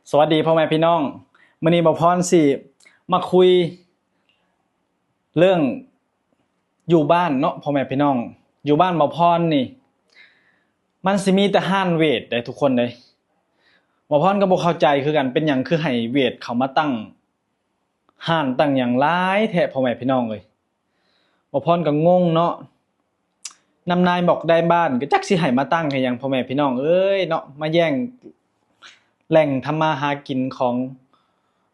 ສະຫວັດດີພໍ່ແມ່ພີ່ນ້ອງ, ມື້ນີ້ບ່າວພອນຊິມາຄຸຍເລື່ອງຢູ່ບ້ານເນາະພໍ່ແມ່ພີ່ນ້ອງ. ຢູ່ບ້ານບ່າວພອນນີ້ ມັນຊິມີແຕ່ຮ້ານເວດເດ້ທຸກຄົນເດ້. ບ່າວພອນກໍບໍ່ເຂົ້າໃຈຄືກັນ ເປັນຫຍັງຄືໃຫ້ເວດເຂົ້າມາຕັ້ງຮ້ານຕັ້ງຫຍັງຫຼາຍແທ້ພໍ່ແມ່ພີ່ນ້ອງເອີຍ. ບ່າວພອນກໍງົງເນາະ, ນຳນາຍໝອກນາຍບ້ານກໍຈັກຊິໃຫ້ມາຕັ້ງໃຫ້ຫຍັງພໍ່ແມ່ພີ່ນ້ອງເອີຍເນາະ, ມາແຍ່ງແຫຼ່ງທຳມາຫາກິນຂອງ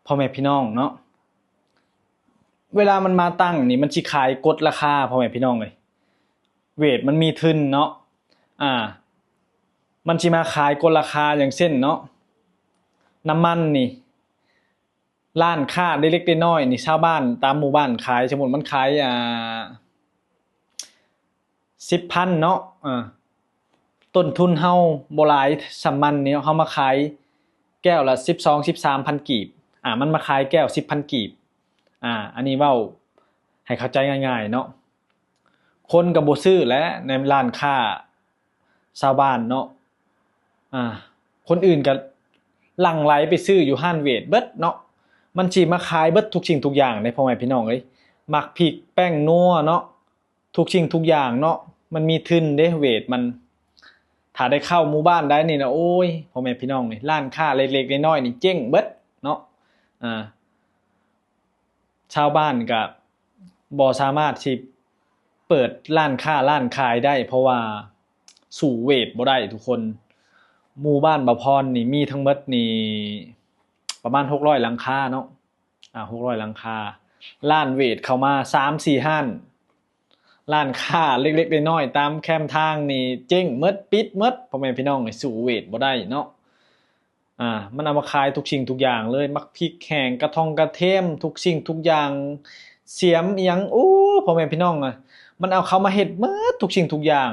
ພໍ່ແມ່ພີ່ນ້ອງເນາະ. ເວລາມັນມາຕັ້ງນີ້ ມັນຊິຂາຍກົດລາຄາພໍ່ແມ່ພີ່ນ້ອງເອີຍ. ເວດມັນມີທຶນເນາະ, ອ່າ ມັນຊິມາຂາຍກົດລາຄາ ຢ່າງເຊັ່ນເນາະ ນ້ຳມັນນີ້ ຮ້ານຄ້າເລັກໆນ້ອຍໆນີ້ ຊາວບ້ານຕາມໝູ່ບ້ານຂາຍ, ສົມມຸດມັນຂາຍ ອ່າ ສິບພັນເນາະ, ອ່າ ຕົ້ນທຶນເຮົາບໍ່ຫຼາຍສ່ຳມັນນີ້ເນາະ, ເຮົາມາຂາຍແກ້ວລະສິບສອງ ສິບສາມພັນກີບ, ອ່າ ມັນມາຂາຍແກ້ວສິບພັນກີບ, ອ່າ ອັນນີ້ເວົ້າໃຫ້ເຂົ້າໃຈງ່າຍໆເນາະ. ຄົນກໍບໍ່ຊື້ແຫຼະໃນຮ້ານຄ້າຊາວບ້ານເນາະ, ອ່າ ຄົນອື່ນກໍຫຼັ່ງໄຫຼໄປຊື້ຢູ່ຮ້ານເວດເບິດເນາະ. ມັນຊິມາຂາຍເບິດທຸກສິ່ງທຸກຢ່າງເດ້ພໍ່ແມ່ພີ່ນ້ອງເອີຍ, ໝາກພິກ ແປ້ງນົວເນາະ, ທຸກສິ່ງທຸກຢ່າງເນາະ. ມັນມີທຶນເດ້ເວດມັນ, ຖ້າໄດ້ເຂົ້າໝູ່ບ້ານໃດນີ້ນະ ໂອ້ຍ ພໍ່ແມ່ພີ່ນ້ອງເອີຍ, ຮ້ານຄ້າເລັກໆນ້ອຍໆນີ້ເຈັ້ງເບິດເນາະ, ອ່າ ຊາວບ້ານກະບໍ່ສາມາດຊິເປີດຮ້ານຄ້າຮ້ານຂາຍໄດ້ ເພາະວ່າສູ້ເວດບໍ່ໄດ້ທຸກຄົນ. ໝູ່ບ້ານບ່າວພອນນີ້ມີທັງໝົດນີ້ປະມານຫົກຮ້ອຍຫຼັງຄາເນາະ, ອ່າ ຫົກຮ້ອຍຫຼັງຄາ, ຮ້ານເວດເຂົ້າມາສາມສີ່ຮ້ານ, ຮ້ານຄ້າເລັກໆນ້ອຍໆຕາມແຄມທາງນີ້ເຈັ້ງໝົດ ປິດໝົດ ພໍ່ແມ່ພີ່ນ້ອງເອີຍ, ສູ້ເວດບໍ່ໄດ້ເນາະ. ອ່າ ມັນເອົາມາຂາຍທຸກສິ່ງທຸກຢ່າງເລີຍ, ໝາກພິກແຫ້ງ ກະທ່ອງກະເທມ ທຸກສິ່ງທຸກຢ່າງ, ສຽມອີ່ຫຍັງ ໂອ້ ພໍ່ແມ່ພີ່ນ້ອງ ມັນເອົາເຂົ້າມາເຮັດໝົດທຸກສິ່ງທຸກຢ່າງ.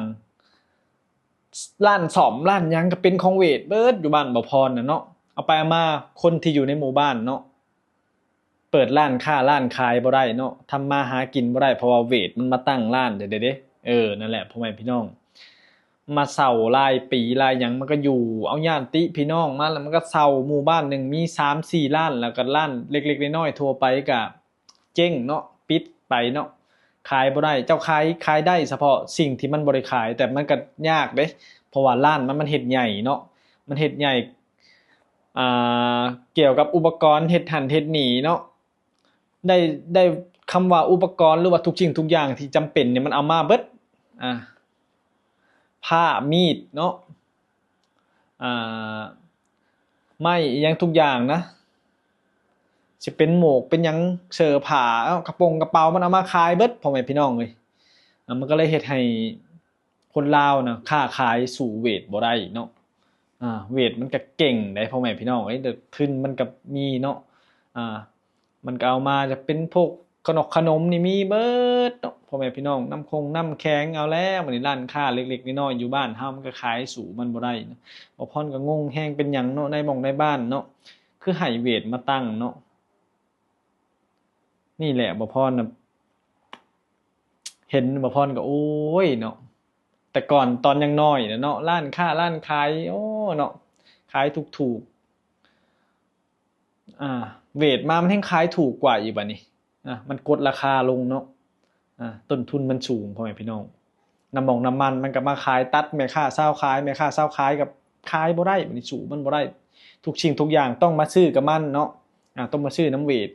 ຮ້ານສ້ອມ ຮ້ານຫຍັງກໍເປັນຂອງເວດເບິດ ຢູ່ບ້ານບ່າວພອນນະເນາະ. ເອົາໄປເອົາມາ ຄົນທີ່ຢູ່ໃນໝູ່ບ້ານເນາະ ເປີດຮ້ານຄ້າຮ້ານຂາຍບໍ່ໄດ້ເນາະ, ທຳມາຫາກິນບໍ່ໄດ້ ເພາະວ່າເວດມັນມາຕັ້ງຮ້ານເດ້ ເດ້. ເອີ ນັ້ນແຫຼະ ພໍ່ແມ່ພີ່ນ້ອງ, ມາເຊົ່າລາຍປີລາຍຫຍັງ ມັນກໍຢູ່ ເອົາຍາດຕິພີ່ນ້ອງມາ ແລ້ວມັນກໍເຊົ່າ, ໝູ່ບ້ານໜຶ່ງມີສາມສີ່ຮ້ານ, ແລ້ວກໍຮ້ານເລັກໆນ້ອຍໆທົ່ວໄປກໍເຈັ້ງເນາະ, ປິດໄປເນາະ, ຂາຍບໍ່ໄດ້. ເຈົ້າຂາຍ ຂາຍໄດ້ສະເພາະສິ່ງທີ່ມັນບໍ່ໄດ້ຂາຍ, ແຕ່ມັນກໍຍາກເດ້ ເພາະວ່າຮ້ານມັນ ມັນເຮັດໃຫຍ່ເນາະ, ມັນເຮັດໃຫຍ່ ອ່າ ກ່ຽວກັບອຸປະກອນເຮັດຫັ້ນເຮັດນີ້ເນາະ, ໄດ້ ໄດ້ຄຳວ່າອຸປະກອນ ຫຼືວ່າທຸກສິ່ງທຸກຢ່າງທີ່ຈຳເປັນນີ້ ມັນເອົາມາເບິດ, ອ່າ ຜ້າ ມີດເນາະ, ອ່າ ໄມ້ ອີ່ຫຍັງທຸກຢ່າງນະ, ຊິເປັນໝວກເປັນຫຍັງ ເສື້ອຜ້າ ເອົາ ກະໂປງກະເປົາ ມັນເອົາມາຂາຍເບິດ ພໍ່ແມ່ພີ່ນ້ອງເອີຍ. ອ່າ ມັນກໍເລີຍເຮັດໃຫ້ ຄົນລາວນະຄ້າຂາຍສູ້ເວດບໍ່ໄດ້ເນາະ, ອ່າ ເວດມັນກະເກັ່ງໃດ໋ ພໍ່ແມ່ພີ່ນ້ອງເອີຍ, ແຕ່ທຶນມັນກະມີເນາະ, ອ່າ ມັນກະເອົາມາຈະເປັນພວກຂະໜົກຂະໜົມນີ້ມີເບິດເນາະ ພໍ່ແມ່ພີ່ນ້ອງ, ນ້ຳຄົງນ້ຳແຂງ. ເອົາແລ້ວ ບາດນີ້ຮ້ານຄ້າເລັກໆນ້ອຍໆຢູ່ບ້ານເຮົາ ມັນກະຂາຍສູ້ມັນບໍ່ໄດ້ນະ. ບ່າວພອນກະງົງແຮງ ເປັນຫຍັງເນາະ ນາຍໝອກນາຍບ້ານເນາະ ຄືໃຫ້ເວດມາຕັ້ງເນາະ. ນີ້ແຫຼະ ບ່າວພອນນະ ເຫັນບ່າວພອນກໍ ໂອ້ຍເນາະ, ແຕ່ກ່ອນຕອນຍັງນ້ອຍນະເນາະ ຮ້ານຄ້າຮ້ານຂາຍ ໂອ້ເນາະ ຂາຍຖືກໆ, ອ່າ ເວດມາມັນແຮ່ງຂາຍຖືກກວ່າອີກບາດນີ້, ອ່າ ມັນກົດລາຄາລົງເນາະ, ອ່າ ຕົ້ນທຶນມັນສູງ ພໍ່ແມ່ພີ່ນ້ອງ. ນ້ຳມັນ ນ້ຳມັນມັນກໍມາຂາຍຕັດແມ່ຄ້າຊາວຂາຍ, ແມ່ຄ້າຊາວຂາຍກໍຂາຍບໍ່ໄດ້, ບາດນີ້ສູ້ມັນບໍ່ໄດ້. ທຸກສິ່ງທຸກຢ່າງຕ້ອງມາຊື້ກັບມັນເນາະ, ອ່າ ຕ້ອງມາຊື້ນຳເວດ,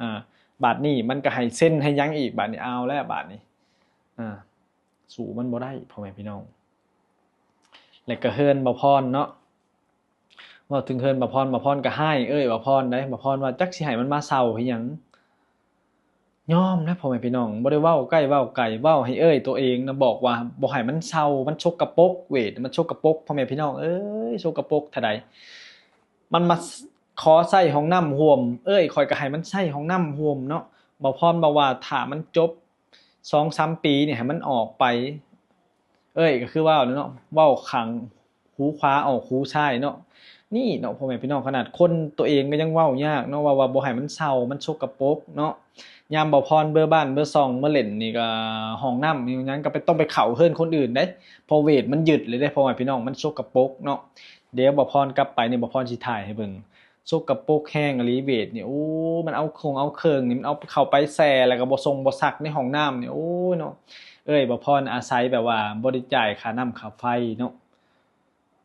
ອ່າ ບາດນີ້ມັນກໍໃຫ້ເຊັນໃຫ້ຫຍັງອີກ, ບາດນີ້ເອົາແລ້ວ ບາດນີ້ ອ່າ ສູ້ມັນບໍ່ໄດ້ ພໍ່ແມ່ພີ່ນ້ອງ. ແລ້ວກໍເຮືອນບ່າວພອນເນາະ, ເວົ້າເຖິງເຮືອນບ່າວພອນ ບ່າວພອນກໍຮ້າຍເອີ່ຍບ່າວພອນໃດ໋, ບ່າວພອນວ່າຈັກຊິໃຫ້ມັນມາເຊົ່າເຮັດຫຍັງ. ຍອມນະ ພໍ່ແມ່ພີ່ນ້ອງ, ບໍ່ໄດ້ເວົ້າໃກ້ເວົ້າໄກ, ເວົ້າໃຫ້ເອີ່ຍໂຕເອງນະ ບອກວ່າບໍ່ໃຫ້ມັນເຊົ່າ, ມັນສົກກະປົກ, ເວດມັນສົກກະປົກ ພໍ່ແມ່ພີ່ນ້ອງເອີຍ, ສົກກະປົກເທົ່າໃດ. ມັນມາຂໍໃຊ້ຫ້ອງນ້ຳຮ່ວມ, ເອີ່ຍຂ້ອຍກໍໃຫ້ມັນໃຊ້ຫ້ອງນ້ຳຮ່ວມເນາະ. ບ່າວພອນບອກວ່າຖ້າມັນຈົບສອງສາມປີນີ້ໃຫ້ມັນອອກໄປ, ເອີ່ຍກໍຄືເວົ້າເນາະ, ເວົ້າຂ້າງ ຫູຂວາອອກຫູຊ້າຍເນາະ. ນີ້ເນາະ ພໍ່ແມ່ພີ່ນ້ອງ, ຂະໜາດຄົນໂຕເອງກໍຍັງເວົ້າຍາກເນາະ, ເວົ້າວ່າບໍ່ໃຫ້ມັນເຊົາ ມັນສົກກະປົກເນາະ. ຍາມບ່າວພອນເບີບ້ານເບີຊ່ອງມາຫຼິ້ນນີ້ກໍ ຫ້ອງນ້ຳອີ່ຫຍັງກໍໄປ ຕ້ອງໄປເຂົ້າເຮືອນຄົນອື່ນເດ້, ເພາະເວດມັນຍຶດເລີຍເດ້ ພໍ່ແມ່ພີ່ນ້ອງ, ມັນສົກກະປົກເນາະ. ດຽວບ່າວພອນກັບໄປນີ້ ບ່າວພອນຊິຖ່າຍໃຫ້ເບິ່ງ ສົກກະປົກແຮງອີ່ຫຼີເວດນີ້. ໂອ້ ມັນເອົາຄົງເອົາເຄື່ອງນີ້ ມັນເອົາເຂົ້າໄປແຊ່ ແລ້ວກໍບໍ່ຊົງບໍ່ຊັກໃນຫ້ອງນ້ຳນີ້. ໂອ້ຍເນາະ ເອີຍ ບ່າວພອນອາໄສແບບວ່າບໍ່ໄດ້ຈ່າຍຄ່ານ້ຳຄ່າໄຟເນາະ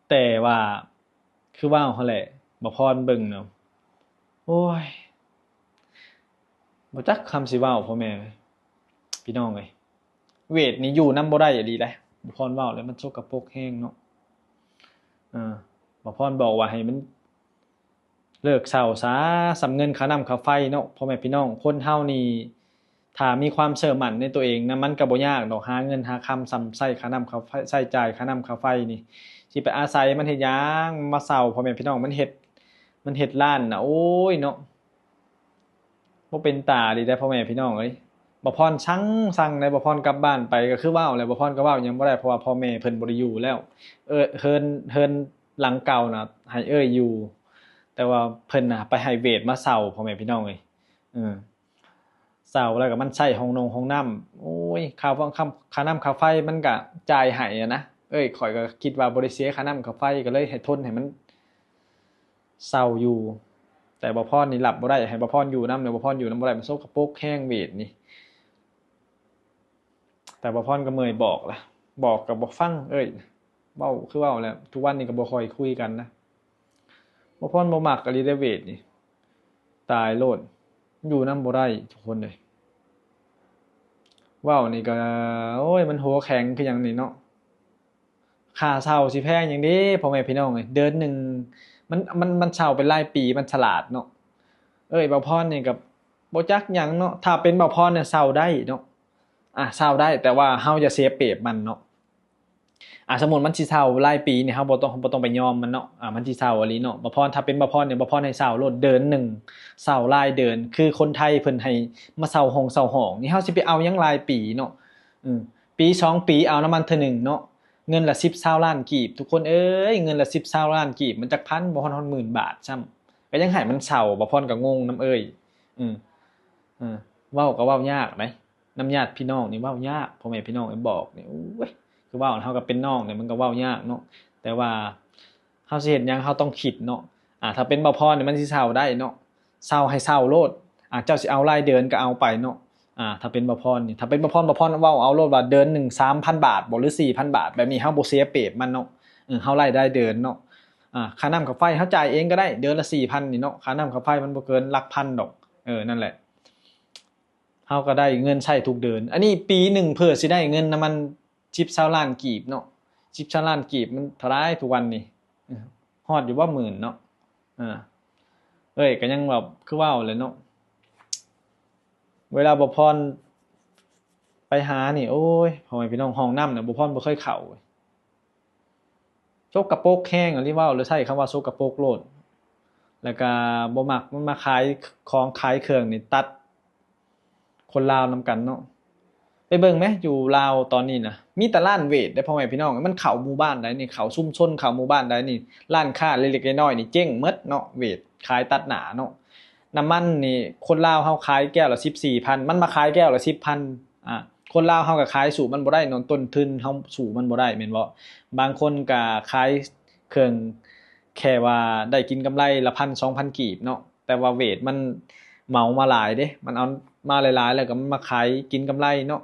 ແຕ່ວ່າ ຄືເວົ້າຫັ້ນແຫຼະ ບ່າວພອນເບິ່ງເນາະ ໂອ້ຍ ບໍ່ຈັກຄຳຊິເວົ້າ ພໍ່ແມ່ພີ່ນ້ອງເອີຍ. ເວດນີ້ຢູ່ນຳບໍ່ໄດ້ອີ່ຫຼີໃດ໋ ບ່າວພອນເວົ້າແລ້ວ ມັນສົກກະປົກແຮງເນາະ. ເອີ ບ່າວພອນບອກວ່າໃຫ້ມັນເລີກເຊົ່າຊະ ສ່ຳເງິນຄ່ານ້ຳຄ່າໄຟເນາະ. ພໍ່ແມ່ພີ່ນ້ອງ ຄົນເຮົານີ້ ຖ້າມີຄວາມເຊື່ອໝັ້ນໃນຕົວເອງນະ ມັນກໍບໍ່ຍາກດອກ ຫາເງິນຫາຄຳ ສ່ຳໃຊ້ຄ່ານ້ຳຄ່າໄຟ ໃຊ້ຈ່າຍຄ່ານ້ຳຄ່າໄຟນີ້ ຊິໄປອາໄສມັນເຮັດຫຍັງ ມາເຊົ່າ ພໍ່ແມ່ພີ່ນ້ອງ ມັນເຮັດ ມັນເຮັດຮ້ານນະ ໂອ້ຍເນາະ ບໍ່ເປັນຕາດີໃດ໋ ພໍ່ແມ່ພີ່ນ້ອງເອີຍ. ບ່າວພອນສັ່ງ ສັ່ງໃດ໋ ບ່າວພອນກັບບ້ານໄປ ກໍຄືເວົ້າແຫຼະ ບ່າວພອນກໍເວົ້າຫຍັງບໍ່ໄດ້ ເພາະວ່າພໍ່ແມ່ເພິ່ນບໍ່ໄດ້ຢູ່ແລ້ວ. ເອີ ເຮືອນ ເຮືອນຫຼັງເກົ່ານະ ໃຫ້ເອີຍຢູ່ ແຕ່ວ່າເພິ່ນນະໄປໃຫ້ເວດມາເຊົ່າ ພໍ່ແມ່ພີ່ນ້ອງເອີຍ. ເອີ ເຊົ່າແລ້ວກໍມັນໃຊ້ຫ້ອງນົງຫ້ອງນ້ຳ ໂອ້ຍ ຄ່າ ຄ່າ ຄ່ານ້ຳຄ່າໄຟມັນກະຈ່າຍໃຫ້ຫັ້ນນະ. ເອີຍ ຂ້ອຍກໍຄິດວ່າບໍ່ໄດ້ເສຍຄ່ານ້ຳຄ່າໄຟ ກໍເລີຍໃຫ້ທົນໃຫ້ມັນເຊົ່າຢູ່ ແຕ່ບ່າວພອນນີ້ຮັບບໍ່ໄດ້ ໃຫ້ບ່າວພອນຢູ່ນຳ ແລ້ວບ່າວພອນຢູ່ນຳບໍ່ໄດ້ ມັນສົກກະປົກແຮງເວດນີ້. ແຕ່ບ່າວພອນກໍເມື່ອຍບອກລະ ບອກກໍບໍ່ຟັງເອີຍ ເວົ້າຄືເວົ້າແຫຼະ ທຸກວັນນີ້ກໍບໍ່ຄ່ອຍຄຸຍກັນນະ. ບ່າວພອນບໍ່ມັກອີ່ຫຼີເດເວດນີ້ ຕາຍໂລດ ຢູ່ນຳບໍ່ໄດ້ທຸກຄົນເອີຍ. ເວົ້ານີ້ກໍ ໂອ້ຍ ມັນຫົວແຂງຄືຫຍັງນີ້ເນາະ. ຄ່າເຊົ່າຊິແພງຫຍັງເດ ພໍ່ແມ່ພີ່ນ້ອງເອີຍ ເດືອນໜຶ່ງ ມັນ ມັນ ມັນເຊົ່າເປັນລາຍປີ ມັນສະຫຼາດເນາະ. ເອີຍ ບ່າວພອນນີ້ກໍບໍ່ຈັກຫຍັງເນາະ ຖ້າເປັນບ່າວພອນນີ້ເຊົ່າໄດ້ເນາະ ອາ ເຊົ່າໄດ້ ແຕ່ວ່າເຮົາຢ່າເສຍປຽບມັນເນາະ. ອາ ສົມມຸດມັນຊິເຊົ່າລາຍປີນີ້ ເຮົາບໍ່ຕ້ອງ ບໍ່ຕ້ອງໄປຍອມມັນເນາະ ອາ ມັນຊິເຊົ່າອີ່ຫຼີເນາະ. ບ່າວພອນ ຖ້າເປັນບ່າວພອນນີ້ ບ່າວພອນໃຫ້ເຊົ່າໂລດເດືອນໜຶ່ງ ເຊົ່າລາຍເດືອນ ຄືຄົນໄທເພິ່ນໃຫ້ມາເຊົ່າຫ້ອງເຊົ່າຫ້ອງນີ້ ເຮົາຊິໄປເອົາຫຍັງລາຍປີເນາະ. ເອີ ປີສອງປີເອົານຳມັນເທື່ອໜຶ່ງເນາະ ເງິນລະສິບຊາວລ້ານກີບ ທຸກຄົນເອີຍ ເງິນລະສິບຊາວລ້ານກີບ ມັນຈັກພັນ ບໍ່ຮອດ ຮອດໝື່ນບາດຊ້ຳ ກໍຍັງໃຫ້ມັນເຊົ່າ. ບ່າວພອນກໍງົງນຳເອີຍ ເອີ ເອີ ເວົ້າກໍເວົ້າຍາກໃດ໋ ນຳຍາດພີ່ນ້ອງນີ້ເວົ້າຍາກ ພໍ່ແມ່ພີ່ນ້ອງເອີຍ ບອກນີ້ ໂອ້ຍ ຄືເວົ້າ ເຮົາກໍເປັນນ້ອງນີ້ ມັນກໍເວົ້າຍາກເນາະ ແຕ່ວ່າເຮົາຊິເຮັດຫຍັງ ເຮົາຕ້ອງຄິດເນາະ. ອາ ຖ້າເປັນບ່າວພອນນີ້ ມັນຊິເຊົ່າໄດ້ເນາະ ເຊົ່າໃຫ້ເຊົ່າໂລດ ອາ ເຈົ້າຊິເອົາລາຍເດືອນກໍເອົາໄປເນາະ. ອາ ຖ້າເປັນບ່າວພອນນີ້ ຖ້າເປັນບ່າວພອນ ບ່າວພອນເວົ້າເອົາໂລດວ່າເດືອນໜຶ່ງສາມພັນບາດບໍ ຫຼື ສີ່ພັນບາດ ແບບນີ້ເຮົາບໍ່ເສຍປຽບມັນເນາະ. ເອີ ເຮົາໄລ່ລາຍເດືອນເນາະ ອາ ຄ່ານ້ຳຄ່າໄຟເຮົາຈ່າຍເອງກໍໄດ້ ເດືອນລະສີ່ພັນນີ້ເນາະ ຄ່ານ້ຳຄ່າໄຟມັນບໍ່ເກີນຫຼັກພັນດອກ. ເອີ ນັ້ນແຫຼະ ເຮົາກໍໄດ້ເງິນໃຊ້ທຸກເດືອນ. ອັນນີ້ປີໜຶ່ງເພື່ອຊິໄດ້ເງິນນຳມັນສິບຊາວລ້ານກີບເນາະ ສິບຊາວລ້ານກີບມັນເທົ່າໃດທຸກວັນນີ້ ຮອດຢູ່ບໍ່ໝື່ນເນາະ. ເອີ ເອີຍ ກໍຍັງແບບຄືເວົ້າແຫຼະເນາະ ເວລາບ່າວພອນໄປຫານີ້ ໂອ້ຍ ພໍ່ແມ່ພີ່ນ້ອງ ຫ້ອງນ້ຳນະ ບ່າວພອນບໍ່ເຄີຍເຂົ້າ ສົກກະປົກແຮງອີ່ຫຼີ ເວົ້າແລ້ວໃຊ້ຄຳວ່າສົກກະປົກໂລດ ແລ້ວກະບໍ່ມັກມັນມາຂາຍຂອງຂາຍເຄື່ອງນີ້ ຕັດຄົນລາວນຳກັນເນາະ. ໄປເບິ່ງແມ ຢູ່ລາວຕອນນີ້ນະ ມີແຕ່ຮ້ານເວດເດ້ ພໍ່ແມ່ພີ່ນ້ອງ ມັນເຂົ້າໝູ່ບ້ານໃດນີ້ ເຂົ້າຊຸມຊົນ ເຂົ້າໝູ່ບ້ານໃດນີ້ ຮ້ານຄ້າເລັກໆນ້ອຍໆນີ້ເຈັ້ງໝົດເນາະ ເວດຂາຍຕັດໜ້າເນາະ. ນ້ຳມັນນີ້ ຄົນລາວເຮົາຂາຍແກ້ວລະສິບສີ່ພັນ ມັນມາຂາຍແກ້ວລະສິບພັນ ອາ ຄົນລາວເຮົາກໍຂາຍສູ້ມັນບໍ່ໄດ້ເນາະ ຕົ້ນທຶນເຮົາສູ້ມັນບໍ່ໄດ້ແມ່ນບໍ່? ບາງຄົນກໍຂາຍເຄື່ອງແຄ່ວ່າໄດ້ກິນກຳໄລລະພັນສອງພັນກີບເນາະ ແຕ່ວ່າເວດມັນເໝົາມາຫຼາຍເດ້ ມັນເອົາມາຫຼາຍໆ ແລ້ວກໍມັນມາຂາຍກິນກຳໄລເນາະ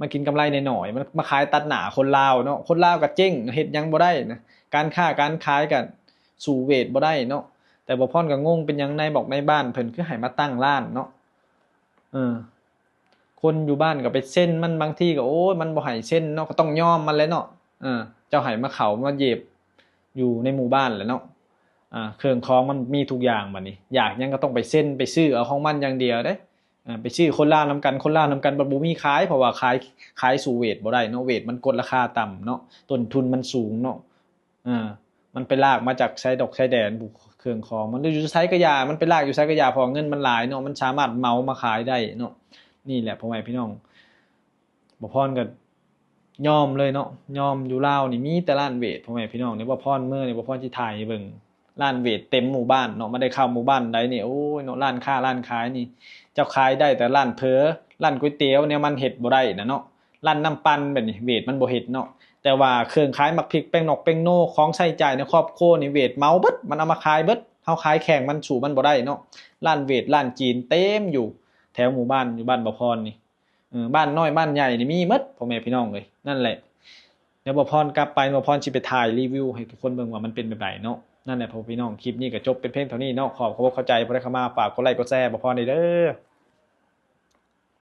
ມາກິນກຳໄລໜ້ອຍໆ ມັນມາຂາຍຕັດໜ້າຄົນລາວເນາະ. ຄົນລາວກໍເຈັ້ງ ເຮັດຫຍັງບໍ່ໄດ້ນະ ການຄ້າການຂາຍກໍສູ້ເວດບໍ່ໄດ້ເນາະ. ແຕ່ບ່າວພອນກໍງົງ ເປັນຫຍັງນາຍບອກນາຍບ້ານເພິ່ນຄືໃຫ້ມາຕັ້ງຮ້ານເນາະ ເອີ ຄົນຢູ່ບ້ານກໍໄປເຊັນມັນ ບາງທີກໍ ໂອ້ຍ ມັນບໍ່ໃຫ້ເຊັນເນາະ ກໍຕ້ອງຍອມມັນແຫຼະເນາະ. ເອີ ເຈົ້າໃຫ້ມາເຂົ້າມາຢຽບຢູ່ໃນໝູ່ບ້ານແຫຼະເນາະ. ອາ ເຄື່ອງຂອງມັນມີທຸກຢ່າງ ບາດນີ້ຢາກຫຍັງກໍຕ້ອງໄປເຊັນ ໄປຊື້ເອົາຂອງມັນຢ່າງດຽວເດ້. ອາ ໄປຊື້ຄົນລາວນຳກັນ ຄົນລາວນຳກັນບັດບໍ່ມີຂາຍ ເພາະວ່າຂາຍ ຂາຍສູ້ເວດບໍ່ໄດ້ເນາະ ເວດມັນກົດລາຄາຕ່ຳເນາະ ຕົ້ນທຶນມັນສູງເນາະ. ເອີ ມັນໄປລາກມາຈາກຊາຍດອກຊາຍແດນ ຜູ້ເຄື່ອງຂອງມັນ ຫຼື ຢູ່ໃສກໍຢ່າ ມັນໄປລາກຢູ່ໃສກໍຢ່າ ເພາະວ່າເງິນມັນຫຼາຍເນາະ ມັນສາມາດເໝົາມາຂາຍໄດ້ເນາະ. ນີ້ແຫຼະ ພໍ່ແມ່ພີ່ນ້ອງ ບ່າວພອນກໍຍອມເລີຍເນາະ ຍອມ. ຢູ່ລາວນີ້ມີແຕ່ຮ້ານເວດ ພໍ່ແມ່ພີ່ນ້ອງ ນີ້ ບ່າວພອນເມືອນີ້ ບ່າວພອນຊິຖ່າຍໃຫ້ເບິ່ງ ຮ້ານເວດເຕັມໝູ່ບ້ານເນາະ. ມາໄດ້ເຂົ້າໝູ່ບ້ານໃດນີ້ ໂອ້ຍເນາະ ຮ້ານຄ້າຮ້ານຂາຍນີ້ ເຈົ້າຂາຍໄດ້ແຕ່ຮ້ານເຝີ ຮ້ານກ໋ວຍຕຽວ ແນວມັນເຮັດບໍ່ໄດ້ນະເນາະ. ຮ້ານນ້ຳປັ່ນແບບນີ້ ເວດມັນບໍ່ເຮັດເນາະ ແຕ່ວ່າເຄື່ອງຂາຍໝາກພິກ ແປ້ງນອກແປ້ງໂນ ຂອງໃຊ້ຈ່າຍໃນຄອບຄົວນີ້ ເວດເໝົາເບິດ ມັນເອົາມາຂາຍເບິດ ເຮົາຂາຍແຂ່ງມັນ ສູ້ມັນບໍ່ໄດ້ເນາະ. ຮ້ານຫວຽດ ຮ້ານຈີນເຕັມຢູ່ແຖວໝູ່ບ້ານ ຢູ່ບ້ານບ່າວພອນນີ້. ເອີ ບ້ານນ້ອຍບ້ານໃຫຍ່ນີ້ມີໝົດ ພໍ່ແມ່ພີ່ນ້ອງເອີຍ. ນັ້ນແຫຼະ ດຽວບ່າວພອນກັບໄປ ບ່າວພອນຊິໄປຖ່າຍຣີວິວໃຫ້ທຸກຄົນເບິ່ງວ່າມັນເປັນແບບໃດເນາະ. ນັ້ນແຫຼະ ພໍ່ແມ່ພີ່ນ້ອງ ຄລິບນີ້ກໍຈົບເປັນພຽງເທົ່ານີ້ເນາະ. ຂໍຂອບອົກຂອບໃຈຜູ້ໃດເຂົ້າມາ ຝາກກົດໄລກົດແຊໃຫ້ບ່າວພອນແດ່ເດີ.